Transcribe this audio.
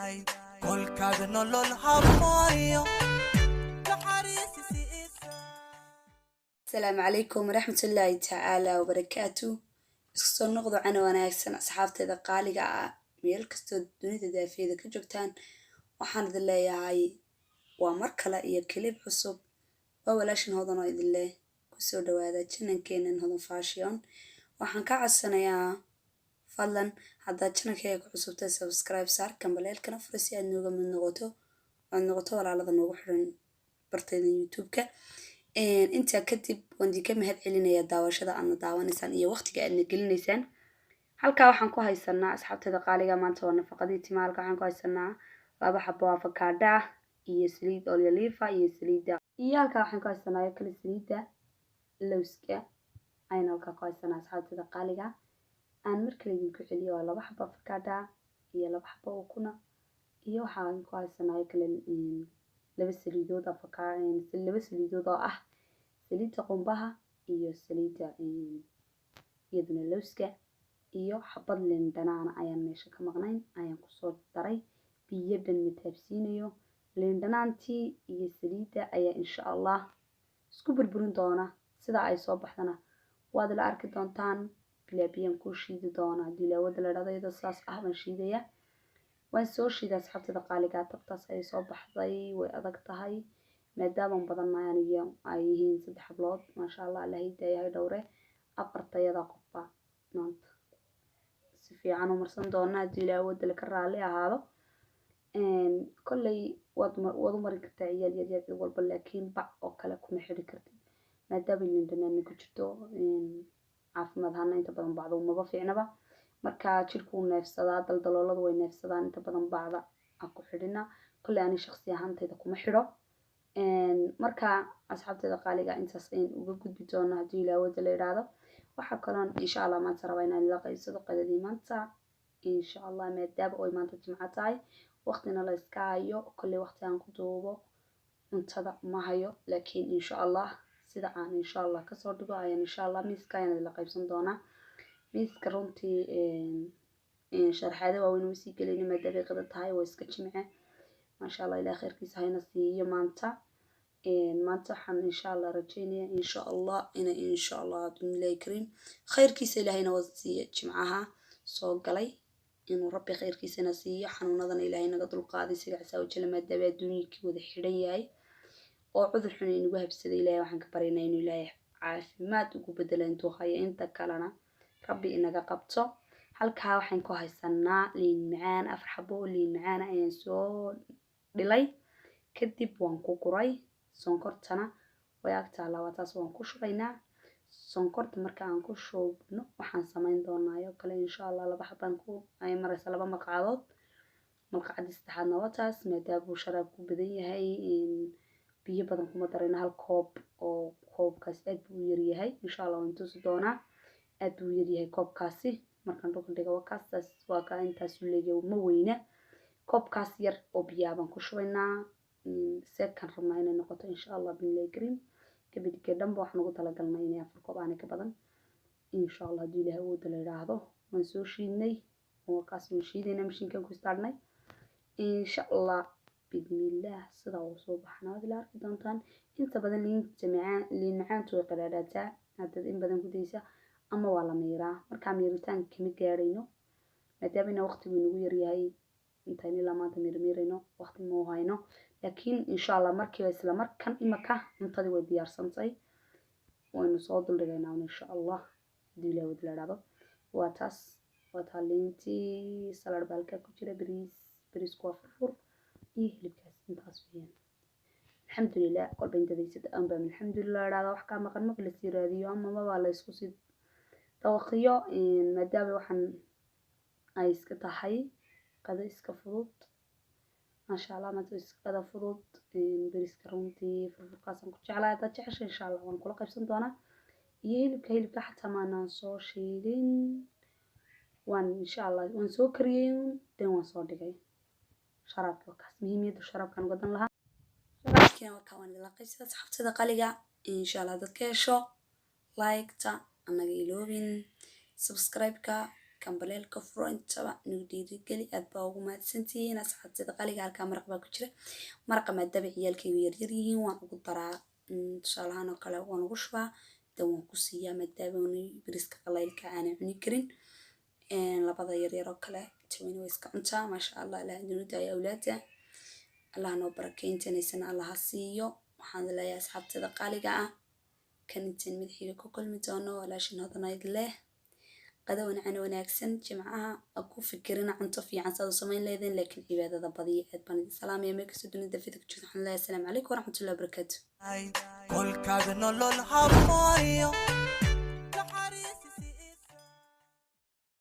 Kolkaad nolol habbooniyo naxariisi siisa. Asalaamu calaykum waraxmatullaahi tacaala wabarakaatu. Isku soo noqdo cana wanaagsan, asxaabteeda qaaliga ah, meel kastoo dunida daafeeda ka joogtaan. Waxaan idin leeyahay waa mar kale iyo clip cusub. Waa walaashin Hodan oo idin leh kusoo dhawaada channelkeenan Hodan Fashion. Waxaan ka codsanayaa, fadlan haddaad channelkeyga ku cusubtay, subscribe saar, gambaleelkana fura si aad nooga mid noqoto, aad noqoto walaalada noogu xiran bartayda YouTube-ka. Intaa kadib, waan idinka mahad celinayaa daawashada aadna daawanaysaan iyo waqtiga aadna gelinaysaan. Halkaa waxaan ku haysanaa, asxaabteeda qaaliga, maanta waa nafaqadii timaha. Halkaa waxaan ku haysanaa laba xabo avocado ah iyo saliid olive iyo saliidda, iyo halkaa waxaan ku haysanaa kale saliidda lowska ayaan halkaa ku haysanaa. Asxaabteeda qaaliga, aan mar kale idinku celiyo: waa laba xabo avocado ah iyo laba xabo ukuna, iyo waxaan ku haysanaa kale laba saliidood avocado, laba saliidood oo ah saliidda qumbaha iyo saliidda iyaduna lowska, iyo xabad liin dhanaana ayaan meesha ka maqnayn ayaan kusoo daray. Biyo dhan ma taabsiinayo. Liin dhanaantii iyo saliidda ayaa insha Allah isku burburin doona. Sida ay soo baxdana waad la arki doontaan. Bilaa biyaan kuu shiidi doona haddii laawada la dhahdo. Iyadoo saas ah baan shiidaya. Waan soo shiiday, asxaabteeda qaaligaa. Tabtaas ayay soo baxday. Way adag tahay maadaaman badannahay, aniga ay yihiin saddex hablood. Maasha Allah, Allah daayahay dhowre. Afartayada qofba maanta si fiican u marsan doona haddii ilaawada laka raalli ahaado. Kolley waad u marin kartaa ciyaal yar yar, cid walba, laakiin bac oo kale kuma xidhi kartid maadaama liin dhanaani ku jirto. Caafimaad ahaana inta badan bacdu maba fiicnaba. Marka jirku wuu neefsadaa, daldalooladu way neefsadaan. Inta badan bacda ha ku xidhina. Kolley ani shaqsi ahaantayda kuma xidho. Marka asxaabteeda qaaliga, intaas ayaan uga gudbi doonaa haddii ilaawada la yidhaahdo. Waxaa kaloon insha Allah maanta rabaa inaan ila qaybsado qadadii maanta insha Allah, maadaama oy maanta Jimco tahay, waqtina la iska hayo. Kolley waqti aan ku duubo cuntada ma hayo, laakiin insha Allah sida aan insha Allah kasoo dhigo ayaan insha Allah miiska ayaan ila qaybsan doonaa. Miiska runtii sharxaada waaweyn uma sii gelayno maadaama ay qada tahay, waa iska Jimce. Maasha Allah, Ilaah khayrkiisa hayna siiyo. Maanta waxaan insha Allah rajeynayaa insha Allah ina insha Allah bismillahi kariim khayrkiisa Ilaahayna wada siiyo. Jimcaha soo galay inuu Rabbi khayrkiisana siiyo, xanuunadana Ilaahay naga dulqaaday siga casaa wajala, maadaama adduunyakii wada xidhan yahay oo cudur xun inagu habsaday. Ilaahay waxaan ka baryaynaa inuu Ilaahay caafimaad ugu bedelo intuu hayo, inta kalena Rabbi inaga qabto. Halkaa waxaan ku haysanaa liin macaan. Afar xabo oo liin macaan ayaan soo dhilay, kadib waan ku guray. Sonkortana way ag taallaa, waa taas, waan ku shubaynaa. Sonkorta marka aan ku shubno, waxaan samayn doonaa oo kale insha Allah laba xabaan ku ay maraysa laba malqacadood. Malqacadii saddexaadna waa taas. Maadaama uu sharaabku badan yahay, biyo badan kuma darayno. Hal koob oo koobkaas aad buu u yaryahay. Insha Allah waan tusi doonaa, aad buu u yaryahay koobkaasi. Markaan dhulka dhigo, waa kaas, taas waa kaa, intaasuu leeyahay, ma weyna. Koobkaas yar oo biyaa baan ku shubaynaa. Seekaan rabnaa inay noqoto insha Allah binillahi kariim. Kabidike dhanba waxaan ugu talagalnay inay 4 koob aanay ka badan insha Allah haddii Ilahay awoodda la yidhaahdo. Waan soo shiidnay, waa kaas, waan shiidaynaa, mashiinkan ku istaarnay. Insha Allah bidmillaah sidaa uu soo baxna waad ila arki doontaan. Inta badan liinta macaan, liin macaantu way qadhaadhaataa haddaad in badan ku daysa, ama waa la miiraa. Markaa miiritaanka kama gaadhayno maadaama ina waqtigu inagu yaryahay. Intayn ilaa maanta miirmiirayno waqti ma hayno, laakiin insha Allah markiiba isla markan imaka cuntadii way diyaarsantay, waynu soo duldhigaynaa insha Allah haddii Ilaah wad la idhaahdo. Waa taas, waa taa liintii. Salad baa halkaa ku jira, bariis, bariisku waa furfur iyo hilibkaas. Intaas weeyaan, alxamdulilah. Kolba inta daysid anbaa alxamdulilah idhahda. Wax kaa maqan maba lasii raadiyo ama mabaa la isku sii dawaqiyo, maadaama waxaan ay iska tahay qado iska fudud. Maasha Allah, maanta iska qada fudud. Bariiska runtii furfurkaasaan ku jeclahay. Haddaad jecesha, insha Allah waan kula qaybsan doonaa. Iyo hilibka, hilibka xataa maanaan soo shiilin. Waan insha Allah waan soo kariyey, then waan soo dhigay. Sharaabka waa kaas, muhiimiyadda sharaabkaan uga dan lahaa. Sharaabkiina waa kaa, waan idinla qaybsada, asxaabtada qaliga. Insha Allah dad ka hesho, like-ta annaga iloobin, subscribe-ka. Gambaleelka furo, intaba nagu dhiirigeli. Aad baa ugu mahadsantihiin, asxaabteeda qaaliga. Halkaa maraq baa ku jira. Maraqa maadaama ciyaalkaygu yaryar yihiin, waan ugu daraa. Tusaalahaan oo kale waan ugu shubaa, dan waan ku siiyaa, maadaama bariiska qalaylka aanay cuni karin labada yaryar oo kale. Taweyne way iska cuntaa, maasha Allah. Allah dunuda ay awlaada, Allah noo barakeyntanaysan, Allah ha siiyo. Waxaan leeyahay, asxaabteeda qaaliga ah, kan intaan madaxiga ku kulmi doono, walaashin Hodanayd leh qada wanacana wanaagsan. Jimcaha ha ku fikirina cunto fiican saad u samayn leedeen, laakiin cibaadada badiya. Aad baan idin salaamaya meel kastoo dunida fida ku jirta. Waxaan leeyahay asalaamu calaykum waraxmatullahi wabarakaatu. Kolkaad nolol habbooniyo.